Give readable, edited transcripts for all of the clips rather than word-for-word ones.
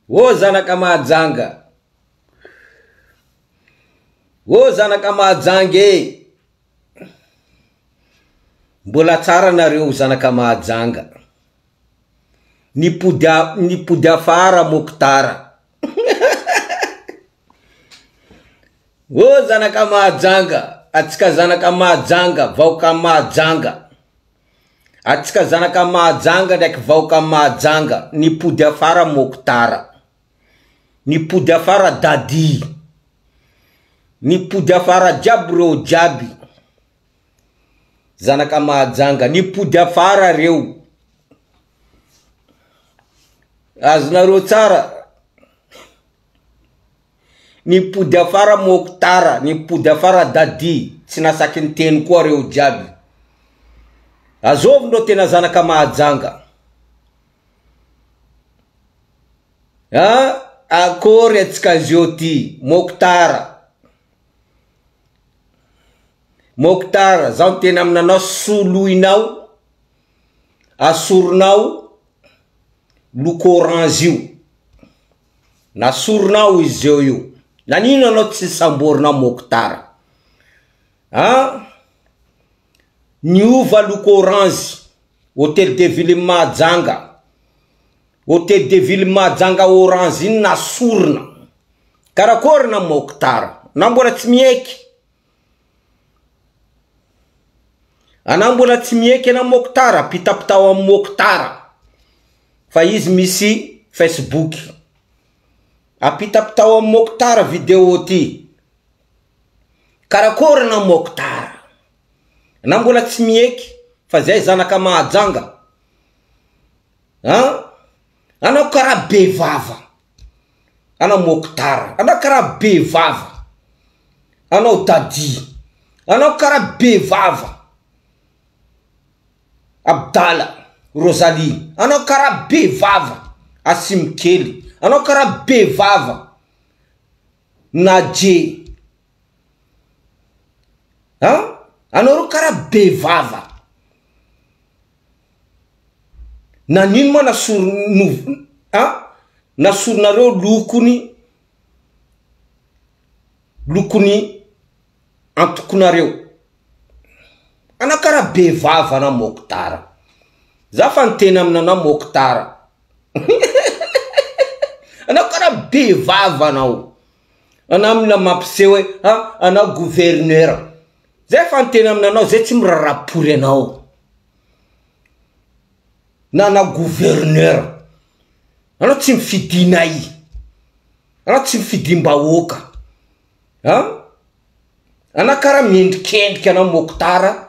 Ô zanaka Mahajanga! Ô zanaka Mahajanga e! Mbola tsara nareo zanaka Mahajanga. Nipody nipody afara Moktara. Ô zanaka Mahajanga, atsika zanaka Mahajanga, vahoaka Mahajanga. Atsika zanaka Mahajanga ndraiky vahoaka Mahajanga, nipody afara Moktara. Nipody afara Dadi. Nipody afara jiaby reo jiaby. Zanaka Mahajanga, nipody afara reo. Azonareo tsara. Nipody afara Mokhtar, nipody afara Dadi, tsy nasaky niteny koa reo jiaby. Azovy ndreo tena zanaka Mahajanga. Ah, akory atsika zio ty, Mokhtar. Mokhtar, zaho miteny aminanao soloinao, asorinao loko orange io. Nasorinao izy eo io. Nanino anao tsy samborinao Mokhtar? Ah? Niova loko orange. Hotel de ville Mahajanga. Hotel de ville Mahajanga orange iny nasorina. Karakory na Mokhtar? Na mbola tsy miaiky? Anao mbola tsy miaiky anao Mokhtar, apitapitao amin'i Mokhtar fa izy misy Facebook. Apitapitao amin'i Mokhtar vidéo ty. Karakory anao Mokhtar? Anao mbola tsy miaiky fa zay zanaka Mahajanga. An? Anao karaha be vava. Anao Mokhtar, anao karaha be vava. Anao Dadi, anao karaha be vava. Abdala, Rosalie, anao karaha be vava. Asim kely, anao karaha be vava. Nadje, an? Anao reo karaha be vava. Nanino ma nasory no a nasorinareo lokony lokony antokonareo anao karaha be vava anao Mokhtar za fa niteny aminanao Mokhtar anao karaha be vava anao anao mila mampiseho hoe a anao gouverneur zay fa niteny aminanao zay tsy miraharaha pory anao na anao gouverneur anao tsy mifidinay anao tsy mifidim-bahoaka an anao karaha mendrikendrika anao Mokhtar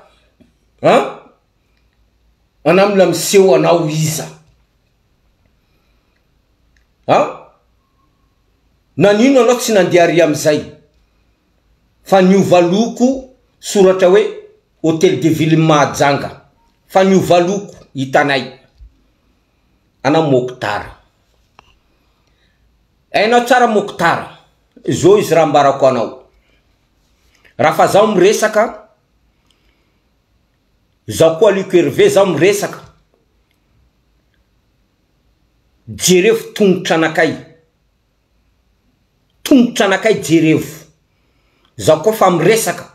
an anao mila miseho anao iza an nanino anao tsy nandeha ary amizay fa niova loko soratra hoe Hotel de ville Mahajanga fa niova loko hitanay anao Mokhtar. Hainao tsara Mokhtar, zao izy raha ambarako anao, raha fa zaho miresaka, zaho koa Luc Hervé zaho miresaka, jerevo tongotra anakay. Tongotra anakay jerevo. Zaho koa fa miresaka,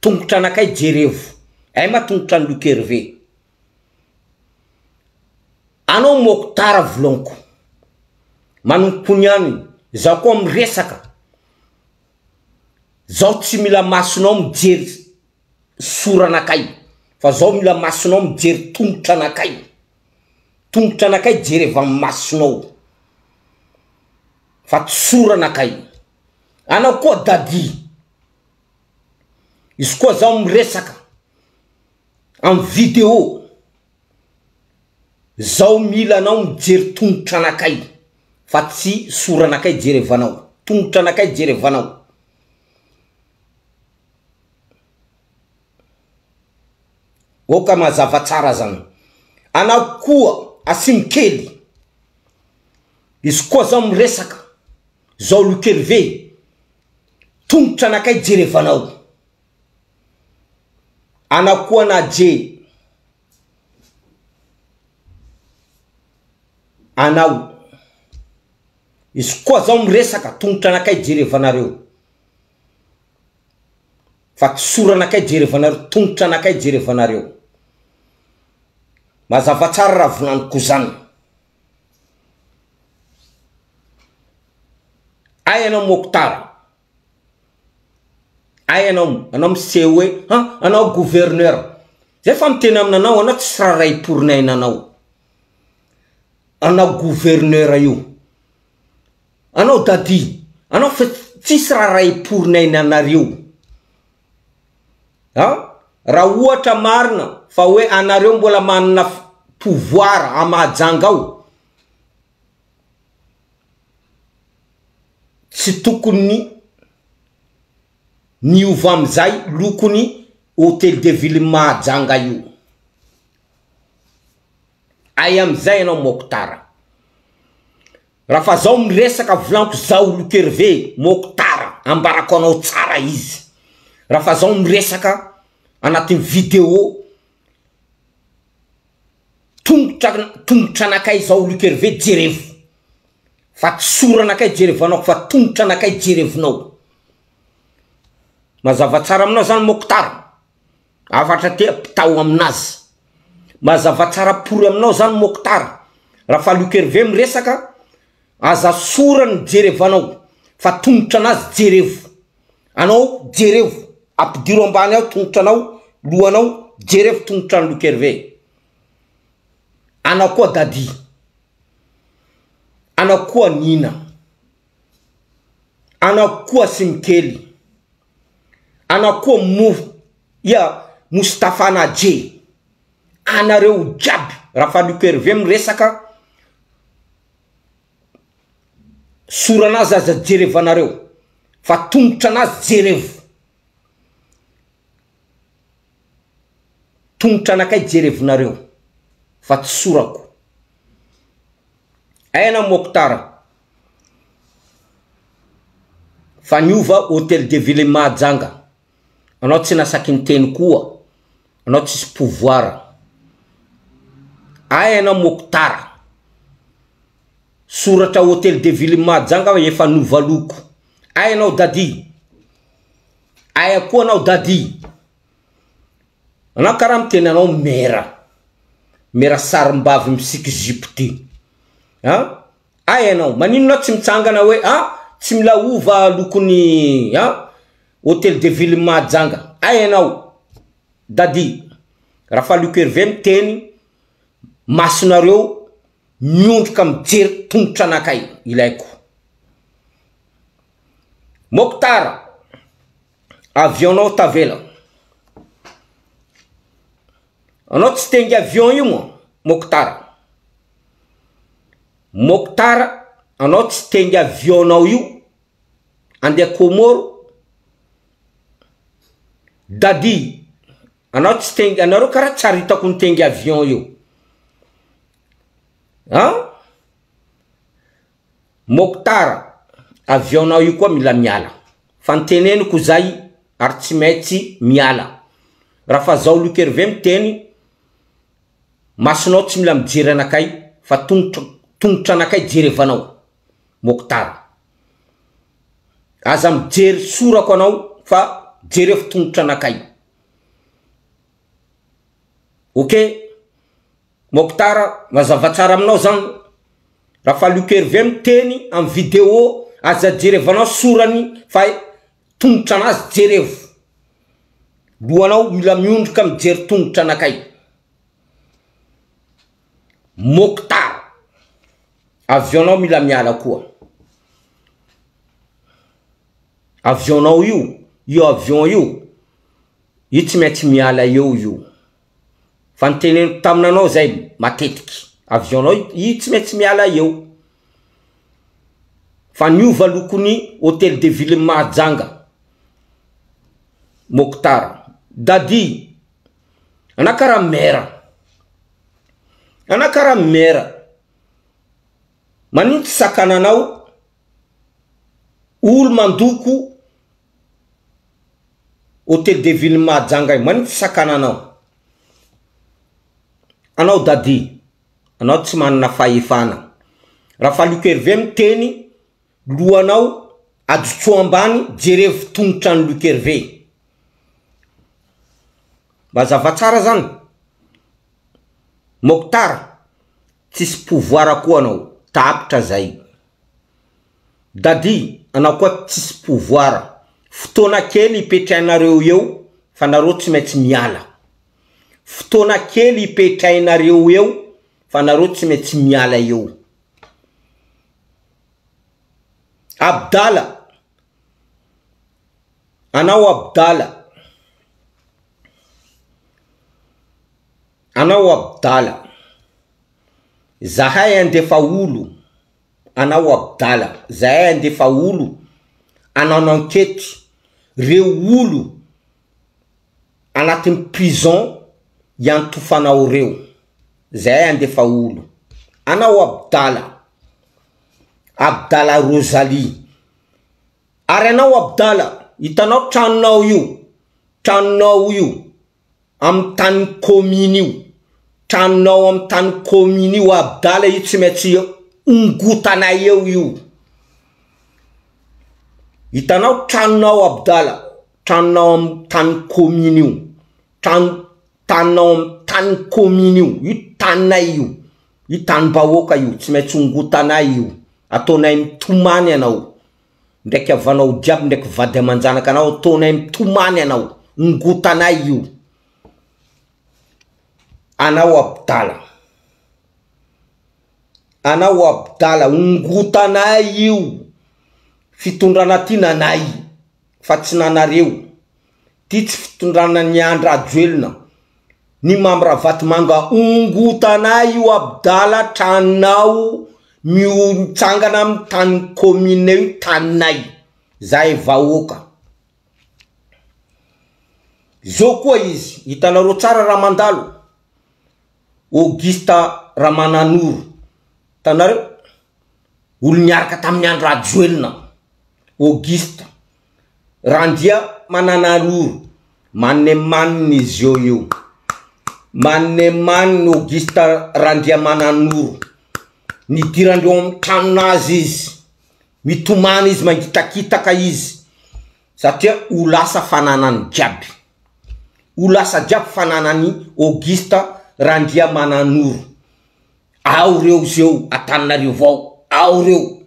tongotra anakay jerevo. Ay ma tongotra an'i Luc Hervé. Anao Mokhtar volonko. Manompo niany, zaho koa miresaka. Zaho tsy mila masonao mijery sora anakay, fa zaho mila masonao mijery tongotra anakay. Tongotra anakay jereva amin'ny masonao fa tsy sora anakay. Anao koa Daddy, izy koa zaho miresaka amin'ny video, zaho mila anao mijery tongotra anakay fa tsy sora anakay jerevanao, tongotra anakay jerevanao. Oka mazava tsara zany. Anao koa asimo kely. Izy koa zao miresaka zao Luc Hervé tongotra anakay jerevanao. Anao koa Nadje anao. Izy koa zao miresaka tongotra anakay jerevanareo. Fa tsy soranakay jerevanareo tongotra anakay jerevanareo. Mazava tsara raha volaniko zany. Ay anao Mokhtar. Ay anao, anao miseho hoe han anao gouverneur. Zay fa miteny aminanao anao tsy rarahim-porin'ainanao. Anao gouverneur io. Anao Daddy, anao fa tsisy rarahim-porin'ainanareo. An! Raha ohatra marina fa hoe anareo mbola manana pouvoir à Mahajanga ao, tsy tokony niova amizay lokony hotel de ville Mahajanga io. Ay amizay ianao Mokhtar. Raha fa zao miresaka volaniko zao Luc Hervé Mokhtar ambarako anao tsara izy. Raha fa zao miresaka anatin'ny video tongotra tongotra anakay zao Luc Hervé jerevo fa tsy soranakay jerevanao fa tongotra anakay jerevinao. Mazava tsara aminao zany Mokhtar. Hafatra te ampitao aminazy. Mazava tsara pory aminao zany Mokhtar. Raha fa Luc Hervé miresaka, aza sorany jerevanao fa tongotra anazy jerevo. Anao jerevo, ampidiro ambany ao tongotra anao, lohanao, jerevo tongotra an'i Luc Hervé. Anao koa Daddy. Anao koa Nina. Anao koa Simikely. Anao koa mo ia Moustapha Nadje anareo jiaby raha fa Luc Hervé miresaka soranazy aza jerevanareo fa tongotra anazy jerevo tongotra anakay jerevonareo fa tsy sorako aina Mokhtar fa niova hotel de ville Mahajanga anao tsy nasaky niteny koa anao tsisy pouvoir aina Mokhtar soratra hotel de ville Mahajanga efa niova loko ay anao Daddy aia koa anao Daddy anao karaha miteny anao mera mera sarimbavy misiky jupe ty an ay anao maninona anao tsy mitsangana hoe an tsy mila ova lokony an hotel de ville Mahajanga ay anao Daddy raha fa Luc Hervé miteny masonareo miondrika mijery tongotra anakay ilaiko Mokhtar avion nao tavela anao tsy tengy avion io moa Mokhtar Mokhtar anao tsy tengy avion nao io andeha Comore Daddy anao tsy tengy anareo karaha tsy ary hitako nitengy avion io an Mokhtar avion nao io koa mila miala fa niteneniko zay ary tsy maintsy miala raha fa zao Luc Hervé miteny masonao tsy mila mijery anakay fa tongotra tongotra anakay jerevanao Mokhtar aza mijery sorako anao fa jerevo tongotra anakay ok Mokhtar mazava tsara aminao zany raha fa Luc Hervé miteny amy video aza jerevanao sorany fa tongotra anazy jerevo lohanao mila miondrika mijery tongotra anakay Mokhtar avion nao mila miala koa avion nao io io avion io io tsy maintsy miala eo io fa niteneniko taminanao zay matetiky avion nao io tsy maintsy miala eo fa niova lokony hotel de ville Mahajanga Mokhtar Daddy anao karaha mera anao karaha mera manino tsy sakananao olo mandoko hotel de ville Mahajanga io manino tsy sakananao anao Daddy anao tsy manana fahefana raha fa Luc Hervé miteny. Lohanao ajotso ambany jerevo tongotra an'i Luc Hervé. Mazava tsara zany. Mokhtar, tsisy pouvoir koa anao, tapitra zay. Daddy, anao koa tsisy pouvoir. Fotoana kely ipetrahinareo eo fa nareo tsy maintsy miala. Fotoana kely ipetrahinareo eo fa nareo tsy maintsy miala eo. Abdala, anao Abdala, anao Abdala, zahay andefa olo, anao Abdala, zahay andefa olo anano ankety reo olo anatin'ny prison iantofanao reo. Zay andefa olo. Anao Abdala. Abdala Rosalie. Ary anao Abdala, hitanao tranonao io, tranonao io, amin'ny tany commune io, tranonao amin'ny tany commune io Abdala io tsy maintsy ongotanay eo io. Hitanao tranonao Abdala, tranonao amin'ny tany commune io, trano taninao amin'ny tanin'ny commune io, io taninay io, io tanim-bahoaka io, tsy maintsy ongotanay io, ataonay mitomany anao, ndraiky havanao jiaby ndraiky vady aman-janakanao ataonay mitomany anao, ongotanay io, anao abdala, anao abdala, ongotanay io, fitondrana ty nanay fa tsy nanareo. Ty tsy fitondrana ny Andry Rajoelina ny Mamy Ravatomanga ongotanay io abdala tranonao mitsangana am tany commune io taninay zahay vahoaka zao koa izy hitanareo tsara raha mandalo Auguste Ramananoro hitanareo olo niaraka tamin'i Andry Rajoelina Auguste Randia Mananaroro Manemanina izy eo io Manemanina Auguste Randriamananoro nidirandreo amin'ny tranonazy izy mitomany izy mangitakitaka izy satria ho lasa fananany jiaby ho lasa jiaby fananany Auguste Randriamananoro Ao reo zeo Antananarivo ao, ao reo.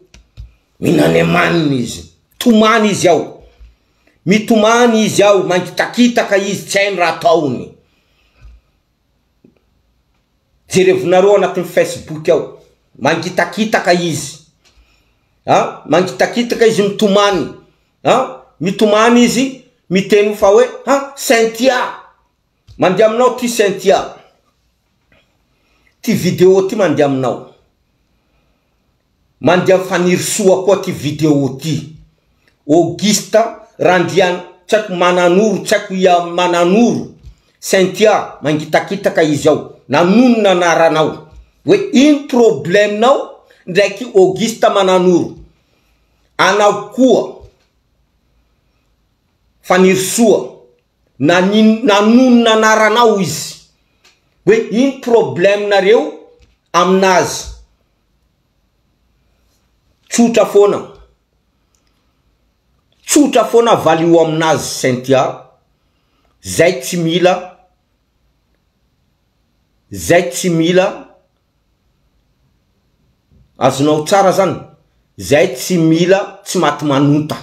Minanemanina izy, mitomany izy ao, mitomany izy ao, mangitakitaka izy, tsy hainy raha ataony. Jerevonareo anatin'ny Facebook ao, mangitakitaka izy, a, mangitakitaka izy mitomany, a, mitomany izy miteny fa hoe ha Cynthia, mandeha aminao ty Cynthia. Ty video ty mandeha aminao. Mandeha am Fanirisoa koa ty video ty. Auguste Randrian tsy haiko Mananoro tsy haiko ia Mananoro Cynthia mangitakitaka izy ao nanonona anaranao hoe ino problème nao ndraiky Auguste Mananoro anao koa Fanirisoa Nanin nanonona anaranao izy hoe ino problème nareo aminazy tsotra foana tsotra foana valio aminazy Cynthia zay tsy mila zay tsy mila azonao tsara zany zay tsy mila tsy maty manonta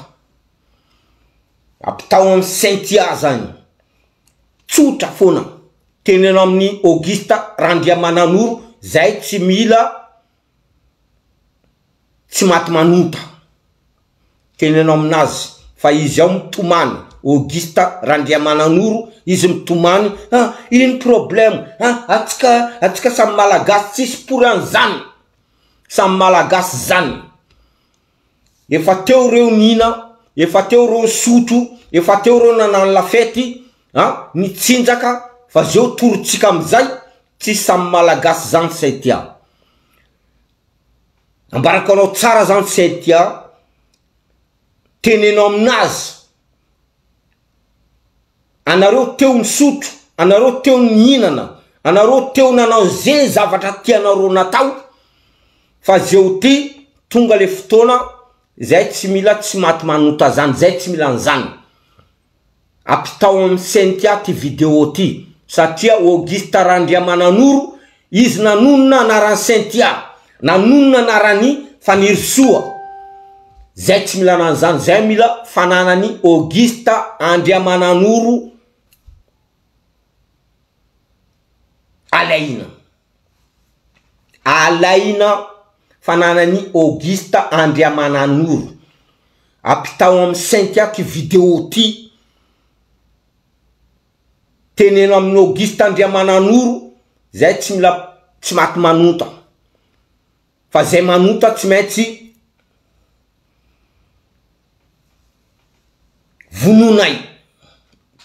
Ampitao amin'i Cynthia zany. Tsotra foana. Teneno amin'i Auguste Randriamananoro zay tsy mila tsy maty manonta. Teneno aminazy fa izy ao mitomany. Auguste Randriamananoro izy mitomany ah ino problème ah atsika atsika samy malagasy tsisy pory an'zany. Samy malagasy zany. Efa teo reo nihina, efa teo reo nisotro, efa teo reo nanano lafety a, nitsinjaka fa zeo torontsika amizay tsy samy malagasy zany Cynthia. Ambarako anao tsara zany Cynthia, teneno aminazy, anareo teo nisotro, anareo teo nihinana, anareo teo nanao ze zavatra tianareo natao fa zeo ty tonga le fotoana. Zay tsy mila tsy maty manota zany, zay tsy mila an'zany. Ampitao amin'i Cynthia ty video ty satria Auguste Randriamananoro izy nanonona anaran'i Cynthia, nanonona anaran'i Fanirisoa. Zay tsy mila an'zany, zay mila fananan'i Auguste Andriamananoro alaina. Alaina fananan'i Auguste Andriamananoro. Ampitao amin'i Cynthia ty video ty. Teneno amin'i Auguste Andriamananoro zay tsy mila tsy maty manonta. Fa zay manonta tsy maintsy vonoinay.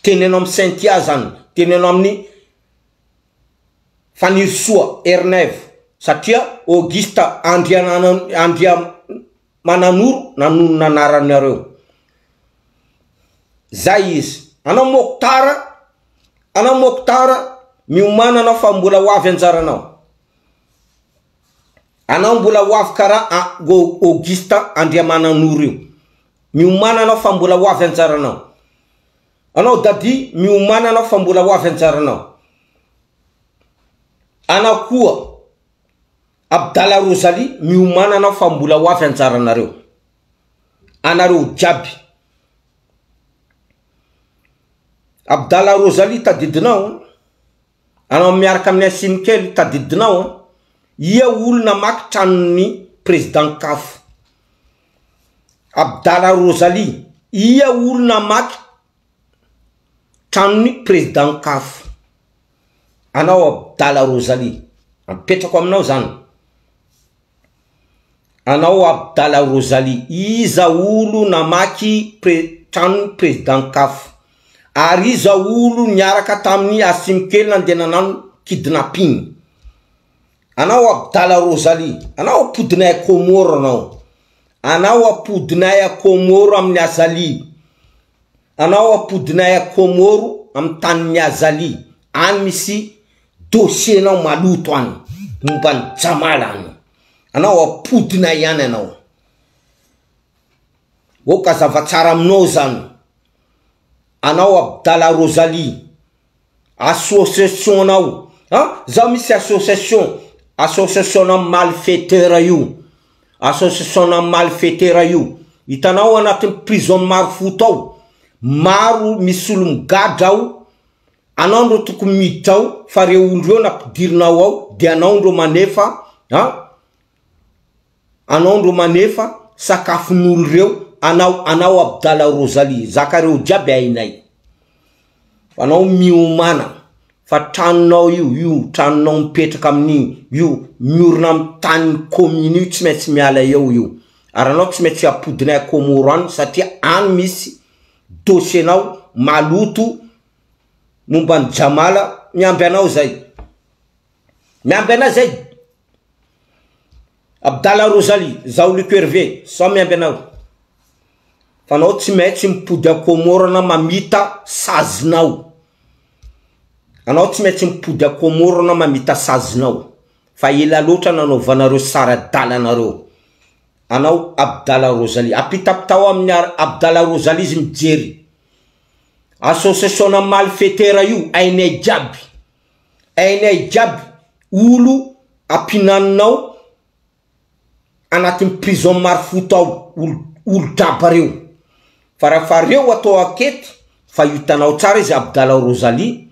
Teneno amin'i Cynthia zany, teneno amin'i Fanirisoa Ernaivo satria Auguste Andriamananoro nanonona anaranareo. Zay izy. Anao Mokhtar, anao Mokhtar miomàna anao fa mbola ho avy anjaranao. Anao mbola ho avy karaha Auguste Andriamananoro io. Miomàna anao fa mbola ho avy anjaranao. Anao Daddy miomàna anao fa mbola ho avy anjaranao. Anao koa Abdala Rosalie miomàna anao fa mbola ho avy anjaranareo. Anareo jiaby. Abdala Rosalie tadidinao an? Anao miaraka amin'ny Asim kely tadidinao an? Ia olo namaky tranon'ny président caf? Abdala Rosalie, ia olo namaky tranon'ny président caf? Anao Abdala Rosalie, apetrako aminao zany. Anao Abdala Rosalie, iza olo namaky pre tranon'ny président caf? Ary iza olo niaraka tamin'ny Asim kely nandeha nanano kidnapping? Anao Abdala Rosalie, anao ampodinay a Comore anao. Anao ampodinay a Comore amin'ny Azali. Anao ampodinay a Comore amin'ny tanin'ny Azali. Any misy dossier nao maloto any, momba an'i Jamal any. Anao ampodinay any anao. Ok hazava tsara aminao zany. Anao Abdala Rosalie. Association nao an! Zao misy association, association na malfaiteur io, association na malfaiteur io, hitanao anatin'ny prison Marofoto ao, maro misy olo migadra ao, anao ndro tokony miditra ao fa reo olo reo nampidirinao ao de anao ndro manefa an! Anao ndro manefa sakafon'olo reo anao anao Abdala Rosalie zaka reo jiaby hainay anao miomana fa tranonao io io tranonao mipetraka amin'io io miorina amy tany commune io tsy maintsy miala eo io ary anao tsy maintsy ampodinay a Comoro any satria any misy dossier nao maloto momba an'i Jamala miamby anao zay miamby anay zay Abdala Rosalie, zaho Luc Hervé, zaho miamby anao. Fa anao tsy maintsy mipody a Comore anao mamita sazinao. Anao tsy maintsy mipody a Comore anao mamita sazinao. Fa ela loatra nanaovanareo sara-dalanareo. Anao Abdala Rosalie. Ampitapitao amin'ny Abdala Rosalie izy mijery. Association-na malfaiteur io, hainay jiaby. Hainay jiaby olo ampinaninao anatin'ny prison Marofoto ao olo olo draba reo fa raha fa reo atao ankety fa hitanao tsara izy Abdala Rosalie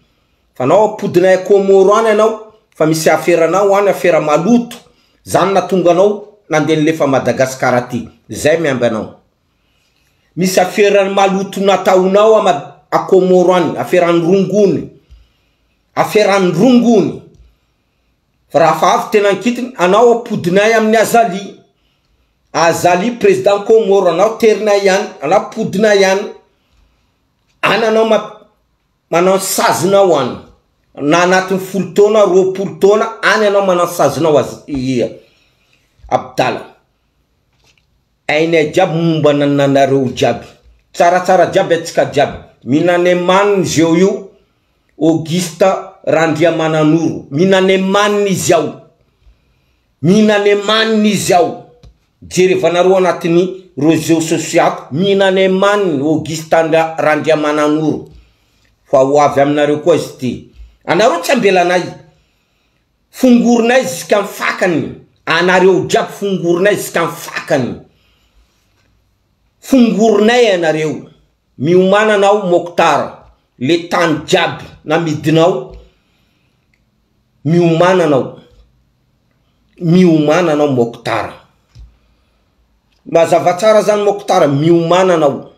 fa anao ampodinay a Comoro any anao fa misy aferanao any afera maloto zany natonga anao nandeha nilefa Madagascar aty zay miamby anao misy aferany maloto nataonao a a Comoro any aferany rongony aferany rongony fa raha fa avy tena ankitiny anao ampodinay amin'ny Azali Azali président Comoro anao terinay ihany anao ampodinay ihany any anao manao sazinao any na anatin'ny 10 taona 20 taona any anao manao sazinao azy ia Abdala Hainay jiaby momba nanareo jiaby. Tsaratsara jiaby atsika jiaby. Minanemanina izy eo io Auguste Randriamananoro. Minanemanina izy ao. Minanemanina izy ao. Jerevanareo anatin'ny réseaux sociaux ato, mihinanay maniny Auguste Randriamananoro fa ho avy aminareo koa izy ty. Anareo tsy ambelanay. Fongorinay jusqu'à fakany. Anareo jiaby fongorinay jusqu'à fakany. Fongorinay anareo. Miomana anao Mokhtar, le tany jiaby namidinao, miomana anao. Miomana anao Mokhtar. Mazava tsara zany Mokhtar, miomana anao.